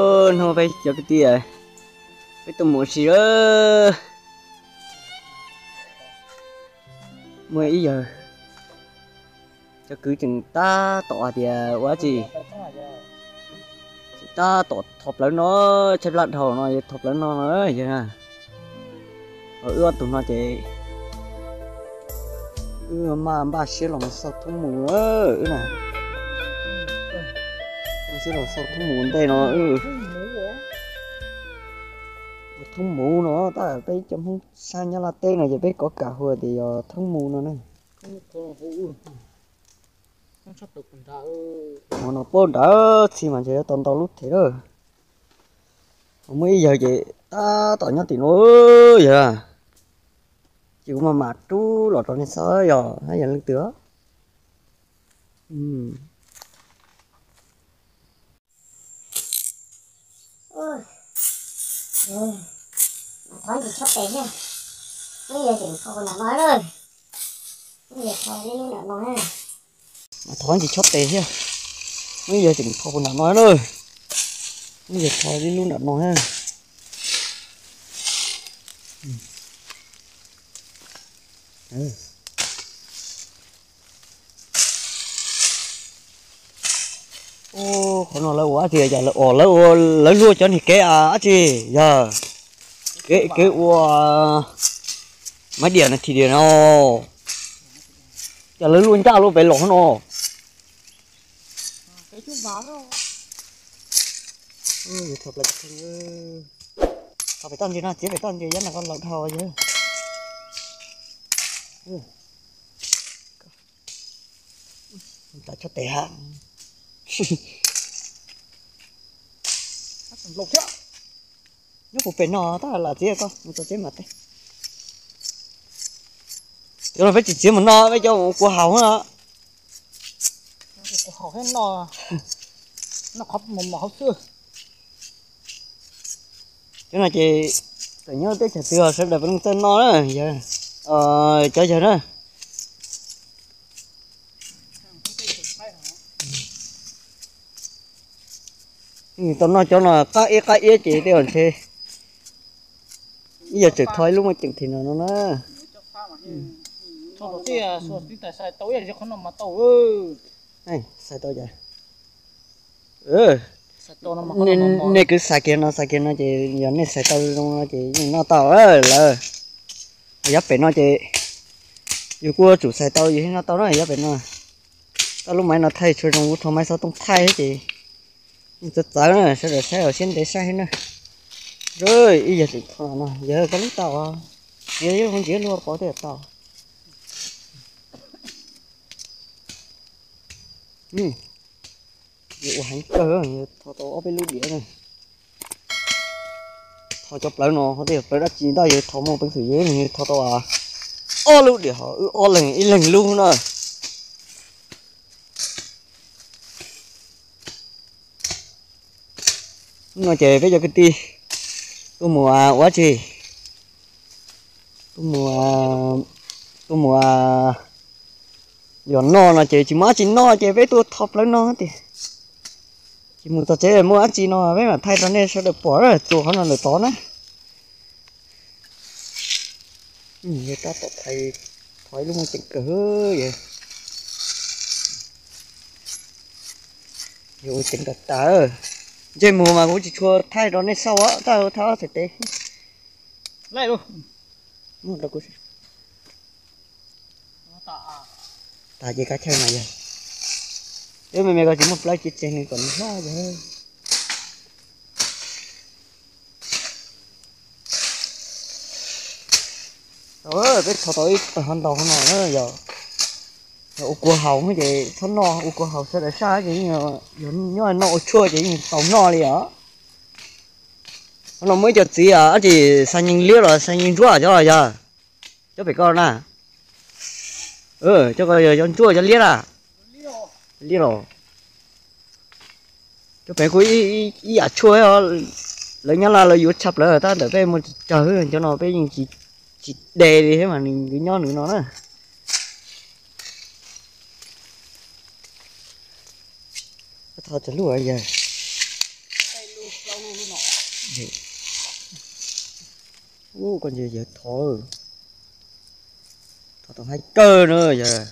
Hnub peb cov kwv tij, peb tuaj mus ua si. Muaj ib yawg cov kwv tseem tab tom hais tias ua dab tsi, tseem tab tom tho plawv no, tshaib plab dhau no yog tho plawv no no yog. Wb ob tug no ces wb maj npaj siab los xauj thoob mus, wb na, siab los xauj thoob mus ua ntej no. Ua thoob mus no, tab peb cov Hmoob sab Nyab Laj teb no ces peb kov kam hu tias yog thoob mus no na. Mus no puag nrad txhij mas ntshe yuav tau ntau lub thev lawm. Muaj ib yawg ces tab tom nyob tim no yawg, ces kuv maj mam rub los rau nej xauj yog hab yog leej twg. Thov ntsis chob tes thiab, muaj ib yawg tseem tho puag nram no lawm. Muaj ib yawg tho ib lub nram no na. Thov ntsis chob tes thiab, muaj ib yawg tseem tho puag nram no na. Muaj ib yawg tho ib lub nram no na. Qhov no lawv ua dab tsi, lawv ua, lawv luaj cov niag kev dab tsi, yog kev, kev ua maiv diam no, thim diam no, cas lawv luaj ncaj luaj pem los no. Tho pem toj ntses no, txiav pem toj ntses, yog no koj laus dhau yawg. Tso chob tes hab. Nyob puag pem no tab lam txiav, koj mus txog tsev mas teb. Cov no peb tsis txiav mus no, peb coj mus kua haus no. Kua haus thiab noj, noj qhov mos mos hauv xwb. Cov no ces txawm nyob teb chaws twg sawv daws puav leej txawj noj na, yog cov yawg na. Tau noj cov no qab iab qab iab ces tej zaum ntshe ib yawg tseem tho ib lub muaj ceem thim no no na. Xais tau cas? Nej kwv xais kiag no, xais kiag no ces yog nej xais tau zoo no ces yeej noj tau lawm. Ho yav pem no ces yus kuj yuav tsum xais tau yus thiaj noj tau na, yav pem no. Tau lub maiv no thaij tshua zoo, kuv rho maiv xov tooj thaij ces yeej txawv txawv na, sawv daws saib los siab ntev saib na. Ib yawg tseem tho no, yawg koj lub tau, txiav ib lub ntsis luaj pov thiaj tau. Yus ua heev kawg, yus tho tau ob peb lub diam na. Tho cov plawv no, plawv dab tsi ntag, yus tho muaj peev xwm yus tho tau ob lub diam, ho wb ob leeg ib leeg lub na. No ces peb cov kwv tij tuaj mus ua dab tsi, tuaj mus, tuaj mus yog noj no ces tsis muaj dab tsi noj ces peb tuaj tho plawv no tiag. Tsis mus txog tsev muaj dab tsi no peb mam thaij rau nej sawv daws pom, txuas qhov no lawm tod na. Yawg tab tom tho ib lub muaj ceem kawg, yawg ua ceev tas tas. Ntsej muag mas kuv tsis tshua thaij rau nej xauj, tab thaij ob txhais tes. Tas ces kab chaw mas yog, wb me me ko tsis muaj plawv ces tseg nws kom nws hlob yog. Peb tho tau ib tag hov ntau hov no na yog, yog ua kua haus ces txhob noj, ua kua haus sawv daws saj ces yeej, yog nyob noj ua tshuaj ces yeej tau noj li os. Qhov no muaj ib co txiv dab tsi, xa nyeeg liab los xa nyeeg ntsuab cov yog, cov pem ko na. Cov ko yog cov ntsuab cov liab na. Liab los cov pem kuj ib yam tshuaj, lawv nyob laj lawv yuav tshaj plaws tab ntawm peb muaj tsis tsawg, cov no peb yeej tsis de li thiab mas nws nyob nws no na. Tho tsawg lub yawg? Ub, koj ntse yawg thov, thov tau haib kawg na yawg.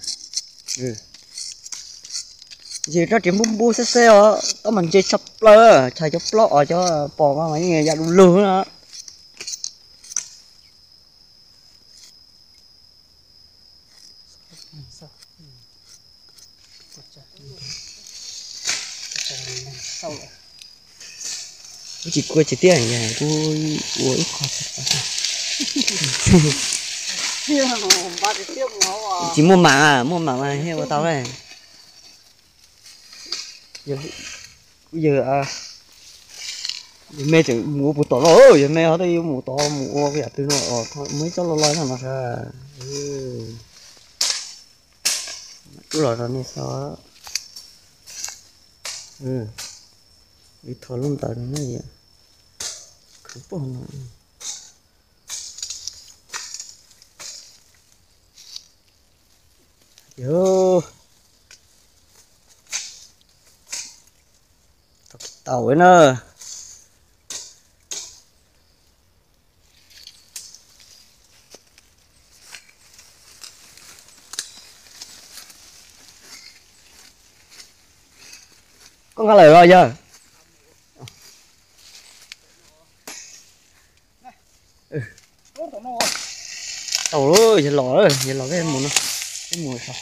Ntse rab riam npub npub xeb xeb os, tab mas ntse tshaj plaws, tshaj cov plaub os cov pos mas yeej ya du lug na. Kuv tsis kua tsis tiab, kuv ua ib qho. Tsis muaj mam, muaj mam mas thiaj ua tau. Kuv yawg, yawg me tseem mus ua puas tom no, yawg me ho twb yuav mus tod mus ua yam twg no, muaj ib tsob loj loj no no sas. Kuv los rau nej xyov. Li thov lub ntawd no na yom. Khwv pog no. Yog tau na. Koj nqa lawm los yog? Tau, yog los, yog los peb mus no, peb mus so.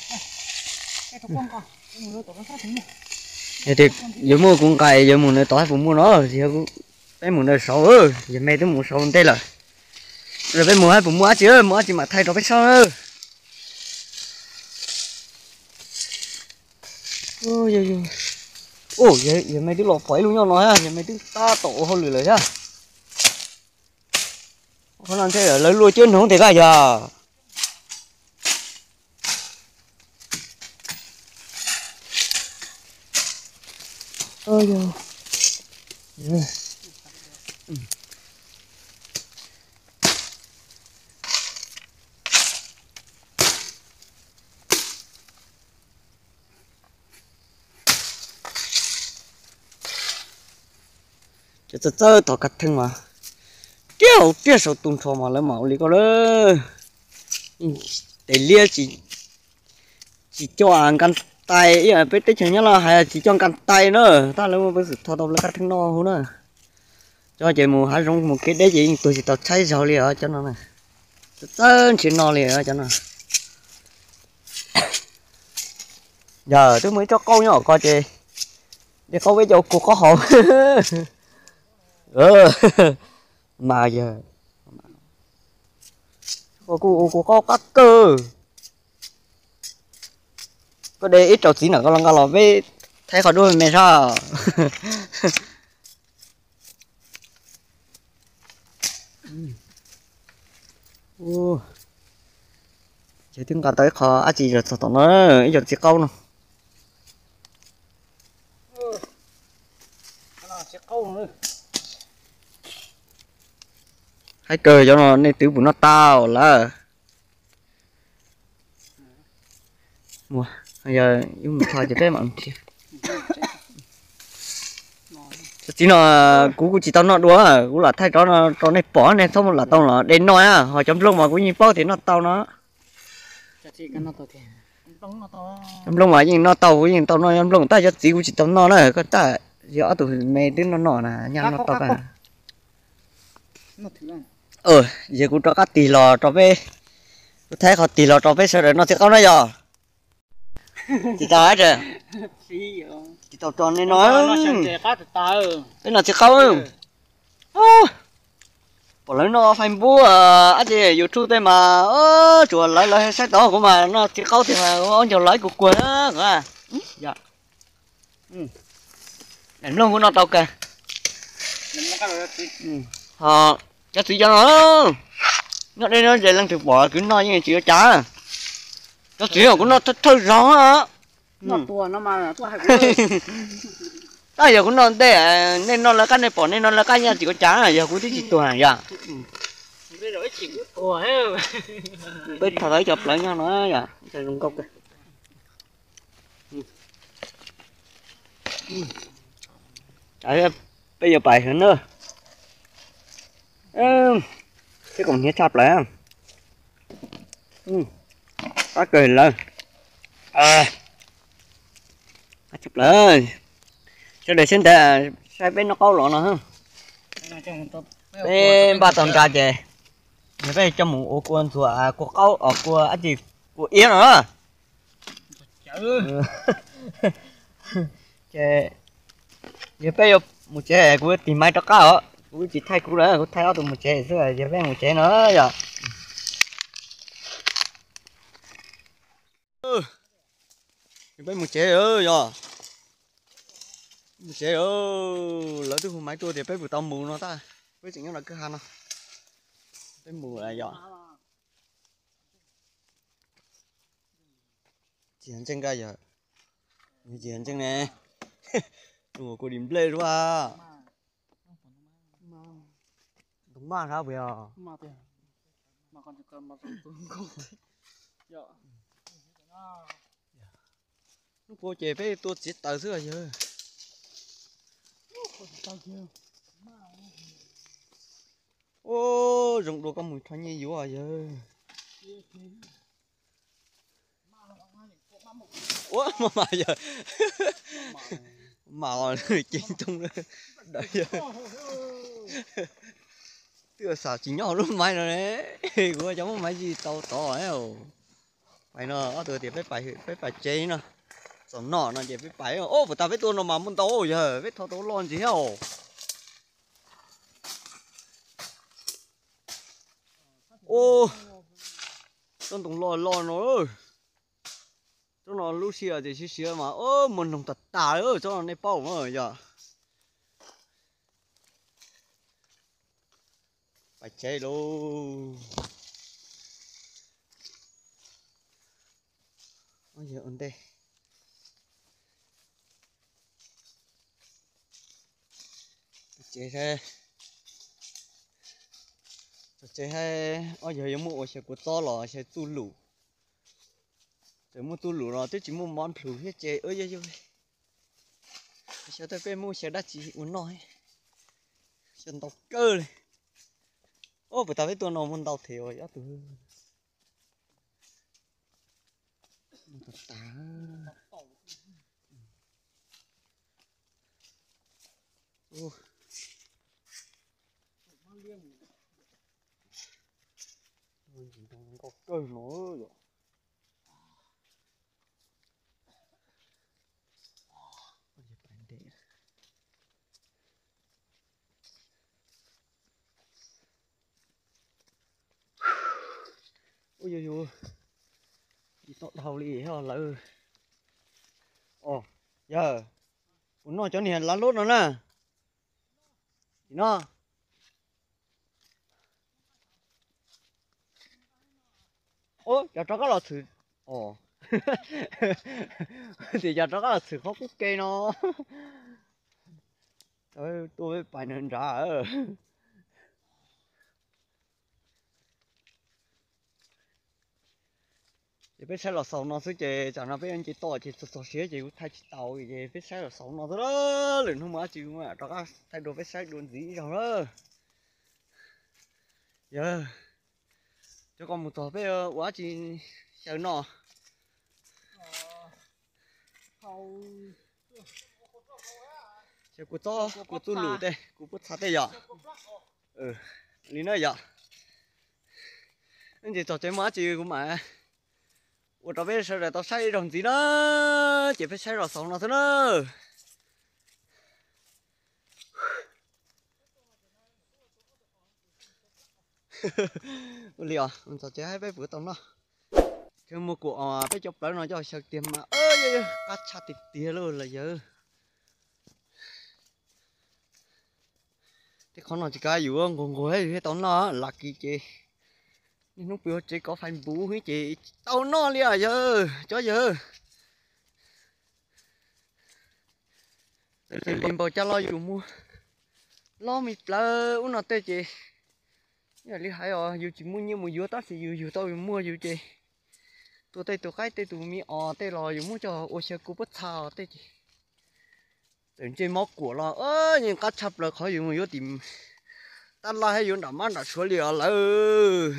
Yog tias yuav muaj kuv nqa yuav mus ntawd tod hais puas muaj no, yog peb mus ntawd saud, yog me twb mus saud ntej lawm. Peb mus hais puas muaj dab tsi, muaj dab tsi mam thaij rau peb saib. Yog me twb los pom ib lub nyob no, yog me twb tab tom ua hauj lwm lawm thiab. Qhov no ntshe lawv luaj cuab noog tiag koj yog. Cov txawj txawj thov kab theej mas tiag tiag, sau tu nrho mas lawv mam ua li koj lawm. Tes liab tsis coj nkas tais, peb teb chaws nyob los hais tsis coj nkas tais na, tab lawv muaj peev xwm thov tau lawv kab theej noj huv na. Cov ces mus hav zoov mus kev deb ces yeej tuag tsis tau tshaib zog li os cov no na. Txawj txawj nrhiav no li cov no. Yog twb muaj ib tsob qaub nyob hauv ko ces de qaub peb coj kua qaub haus. Mas yog kuj ua kua qaub qab kawg. Koj de ib rau txiv ntawm koj los nqa los peb thaij qhov duab me me sab. Ces twb nqa tau ib qho dab tsi los txog tom no, ib co txiv qaub no. Haib kawg, cov no nej twv puas noj tau lawm? Yog yus mus tho ces peb mam nrhiav. Cov txiv no kuv kuj tsis tau noj dua, kuv lam thaij rov no rau nej pom, nej txhob lam tau los de noj na, ho cov nplooj mas kuv yeej paub tias noj tau no. Cov nplooj mas yeej noj tau, kuv yeej tau noj cov nplooj, tab cov txiv kuv tsis tau noj na, koj tab yog ob tug me twb noj noj na, nyaj noj tau koj. Yog kuv rov qab tig los rau peb, kuv thaij qhov tig los rau peb sawv daws noj txiv qaub na yog. Tsis tau, tsis tau tso nej no, peb noj txiv qaub. Pom lawv noj Facebook, ab tsi YouTube tej mas tsuas lawv lawv saib tau, kuv mas noj txiv qaub tiag mas ua ob ncaug lawv kuv kuag. Daim nplooj kuv noj tau kawg. Ho cov txiv cov no, noj deb no ces leej twg pom kwv noj yeej tsis ua cas. Cov txiv kuv noj thawj thawj zog. Tab yog kuv noj ntej, nej noj lawv qab, nej pom nej noj lawv qab yeej tsis ua cas, yog kuv twb tsis tuag yom. Peb thaij tau ib co plawv nyob no yom, zoo nkauj kawg. Peb yuav pais hov na. Tib koom hniav tshaj plaws. Qab kawg lawm. Qab tshaj plaws. Sawv daws saib ntawd, saib peb noj qaub los no. Peb npaj tau nra ces yog peb coj mus ua kua ntxuag, kua qaub os, kua dab tsi, kua iab no na. Ces yog peb yuav mus tsev, kuv tig maiv rov qab os, kuv tsis thaij kuv lawm, kuv thaij ob tug mus tsev xwb, yog peb mus tsev no yom. Peb mus tsev yom. Mus tsev, lawv twb hu maiv tuaj tias peb puas tau mus no tab peb tseem nyob lawv kwj ha no. Peb mus yom. Tsis yog ntseeg nqa yog, tsis yog ntseeg ne. Tus kua dis nplej dua. Tus maj hab puas yog? Hnub puav ces peb tuaj txiav taws xwb yawg. Ua zoo dua koj mus rho nyiaj yuav yawg. Ua maj mam yawg, mam ceev tooj dawm yawg. Twb xav tsis nyob lub maiv no ne, kuv cov muaj maiv tsis tau tod. Pais no ob tug tias peb pais tsev no, txaus noj no ces peb pais. Ua puas tas peb tuaj no mas muaj ntau yawg, peb thov tau loj ntxiv os. Ua, tsob ntoo loj loj no. Tsob no lub sij hawm tias siav siav mas muag noog tas tas, tsob no nej paub yog. Pais tsev lauj. Yawg ua ntej. Tsev, tsev, ob yawg yuav muaj ua xyaw kua txob los xyaw txuj lus. Txawm muaj txuj lus los twb tsis muaj mov plhus thiab ces yog yog xyaw tej peb muaj xyaw dab tsi ua noj. Xyaw ntau kawg li. Ua puas tas peb tuaj no muaj ntau thiab os ob tug. Nkauj kawg no yom. Ua yog yus tsis tau dhau li lawm. Os, yawg, kuv noj cov niag lav lub no na. Tsis noj. Ub, cov rov qab los txhwm. Os, tias cov rov qab los txhwm qhov qub ke no. Tuaj peb pais nrad. Ces peb saib los xaus no xwb ces tsam no peb nce toj ces txog txog siav ces kuv thaij tsis tau ces peb saib los xaus no xwb. Lwm hnub mus dab tsi rov qab thaij dua peb saib dua ntxiv ib zaug na. Yawg, cov koj mus txog peb ua dab tsi xyaw no? Xyaw kua txob kua txuj lus tej, kua puab txha tej yom. Li na yom. Ces txog tsev mus dab tsi kuv mam ua rau peb sawv daws tau saib ib zaug ntxiv na. Ces peb saib los xaus no xwb na. Ua li os, txog tsev peb puas tau noj. Kheev muab kuv peb cov plawv no coj xyaw tiag mas qab tshaj tiag tiag lauj los yawg. Tej qhov no tsis kav yus nquag nquag thiaj tau noj, lam kis ces niaj hnub pw hauv tsev kov fais npuv ces tsis tau noj li os yawg, cov yawg. Txawm li npaum cas los yus mus lob me plawv ub no tej ces, yam li hais os, yus tsis muaj nyiaj mus yuav tab sis yus yug tau yus muag yus ces, tua tej tus qaib tej tus me os tej los yus muab coj ua xyaw kua puab txha os tej ces, Tawm ntsej mob kuam los yeej qab tshaj plaws qhov yus mus yuav tim tab laj thiab yuav nram mab nram suav li os lawm.